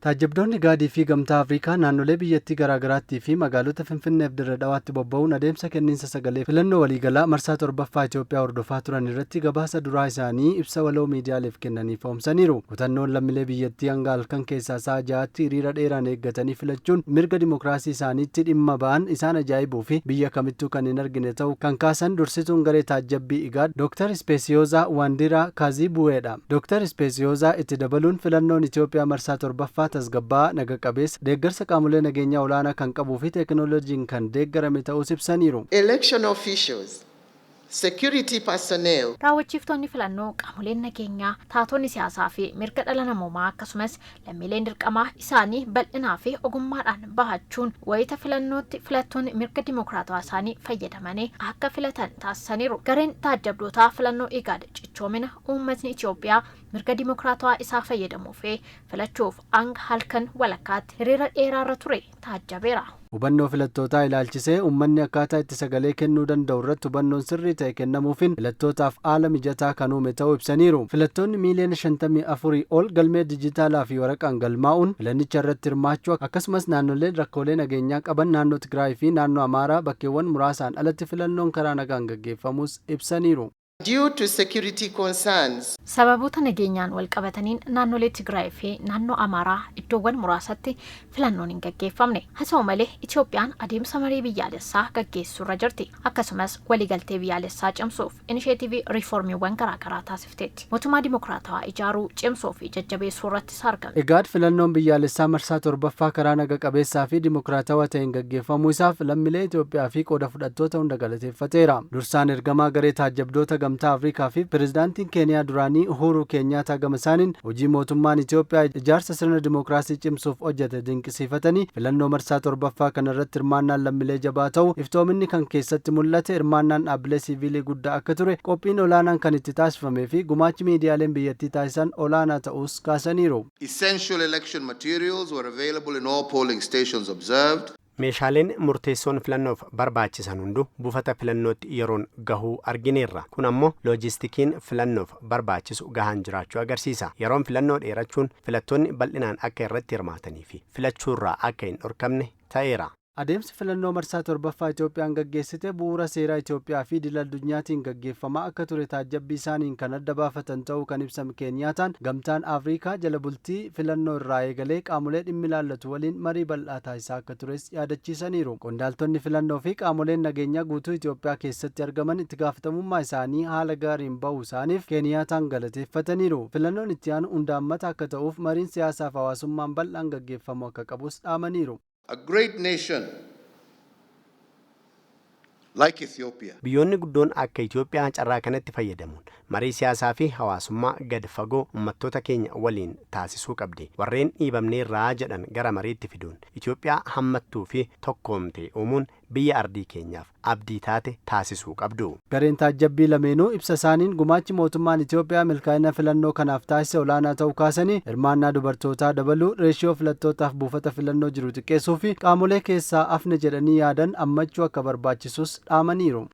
Taajjabdoonni Igaadii fi Gamtaa Afrikaa naannolee biyyattii garaagaraattii fi magaalota Finfinneef Dirre Dhawaatti bobba'uun adeemsa kenniinsa sagalee filannoo waliigalaa marsaa 7ffaa Itoophiyaa hordofaa turan irratti gabaasa duraa isaanii ibsa waloo miidiyaaleef kennanii ifoomsaniiru. Kutannoon lammilee biyyattii hanga halkan keessaa sa'a 6tti hiriira dheeraan eeggatanii filachuun mirga dimokiraasii isaaniitti dhimma ba'an isaan ajaa'ibuu fi biyya kamittuu kan hin argine ta'uu kan kaasan dursituun garee taajjabbii Igaad Dooktar Ispeesiyoozaa Waandiraa Kaaziibuweedha. Dooktar Ispeesiyoozaa itti dabaluun filannoon Itoophiyaa marsaa 7ffaa tasgabbaa'aa, naga qabeessa, deeggarsa qaamolee nageenyaa olaanaa kan qabuu fi teekinooloojiin kan deeggarame ta'uus ibsaniiru. Election officials, security personnel, Raawwachiiftoonni filannoo, qaamoleen nageenyaa, taatonni siyaasaa fi mirga dhala namoomaa akkasumas lammiileen dirqamaa isaanii bal'inaa fi ogummaadhaan bahachuun wayita filannootti filattoonni mirga dimokiraatawaa isaanii fayyadamanii akka filatan taasisaniiru. Gareen taajjabdootaa filannoo Igaad cichoomina uummatni Itoophiyaa mirga dimokiraatawaa isaa fayyadamuu fi filachuuf hanga halkan walakkaatti hiriira dheeraarra ture taajjabeera. Hubannoo filattootaa ilaalchisee uummanni akkaataa itti sagalee kennuu danda'u irratti hubannoon sirrii ta'e kennamuufiin filattootaaf haala mijataa kan uume ta'uu ibsaniiru. Filattoonni miiliyoona 54 ol galmee dijitaalaa fi waraqaan galmaa'uun filannicha irratti hirmaachuu akkasumas naannoleen rakkoolee nageenyaa qaban naannoo Tigraay fi naannoo Amaaraa bakkeewwan muraasaan alatti filannoon karaa nagaan gaggeeffamus ibsaniiru. Due to security concerns, Sababoota nageenyaan wal qabataniin naannolee Tigraay fi naannoo Amaaraa iddoowwan muraasatti filannoon hin gaggeeffamne. Haa ta'u malee, Itoophiyaan adeemsa marii biyyaalessaa gaggeessuurra jirti. Akkasumas waliigaltee biyyaalessaa cimsuuf inisheetivii riiformiiwwan garaagaraa taasifteetti. Mootummaa dimokiraatawaa ijaaruu, cimsuu fi jajjabeessuu irrattis argame. Igaad filannoon biyyaalessaa marsaa 7ffaa karaa naga qabeessaa fi dimokiraatawaa ta'een gaggeeffamuu isaaf lammiilee Itoophiyaa fi qooda fudhattoota hunda galateeffateera. Dursaan ergamaa garee taajjabdoota Gamtaa Afrikaa fi pirezidaantiin Keeniyaa duraanii Uhuru Keenyaataa gama isaaniin hojii mootummaan Itoophiyaa ijaarsa sirna dimokiraasii cimsuuf hojjete dinqisiifatanii, filannoo marsaa 7ffaa kana irratti hirmaannaan lammiilee jabaa ta'u, iftoominni kan keessatti mul'ate, hirmaannaan dhaabbilee siiviilii guddaa akka ture, qophiin olaanaan kan itti taasifamee fi gumaachi miidiyaaleen biyyattii taasisan olaanaa ta'uus kaasaniiru. Essential election materials were available in all polling stations observed. Meeshaaleen murteessoon filannoof barbaachisan hunduu buufata filannootti yeroon gahuu argineerra. Kun ammoo loojistikiin filannoof barbaachisu gahaan jiraachuu agarsiisa. Yeroon filannoo dheerachuun filattoonni bal'inaan akka irratti hirmaatanii fi filachuurraa akka hin dhorkamne ta'eera. Adeemsi filannoo marsaa 7ffaa Itoophiyaan gaggeessite bu'uura seeraa Itoophiyaa fi idil addunyaatiin gaggeeffamaa akka ture taajjabbii isaaniin kan adda baafatan ta'uu kan ibsan Keenyaataan, Gamtaan Afrikaa jala bultii filannoo irraa eegalee qaamolee dhimmi ilaallatu waliin marii bal'aa taasisaa akka tures yaadachiisaniiru. Qondaaltonni filannoo fi qaamoleen nageenyaa guutuu Itoophiyaa keessatti argaman itti gaafatamummaa isaanii haala gaariin bahuu isaaniif Keeniyaataan galateeffataniiru. Filannoon itti aanu hunda hammata akka ta'uuf mariin siyaasaaf hawaasummaan bal'aan gaggeeffamuu akka qabus dhaamaniiru. A great nation like Ethiopia Biyyoonni guddoon akka Itoophiyaa carraa kanatti fayyadamuun marii siyaasaa fi hawaasummaa gad fagoo uummattoota keenya waliin taasisuu qabdi. Warreen dhiibamneerraa jedhan gara mariitti fiduun Itoophiyaa hammattuu fi tokkoomte uumuun biyya ardii keenyaaf abdii taate taasisuu qabdu. Gareen taajjabbii lameenuu ibsa isaaniin gumaachi mootummaan Itoophiyaa milkaa'ina filannoo kanaaf taasise olaanaa ta'uu kaasanii, hirmaannaa dubartootaa dabaluu, reeshiyoo filattootaaf buufata filannoo jiru xiqqeessuu fi qaamolee keessaa hafne jedhanii yaadan hammachuu akka barbaachisus dhaamaniiru.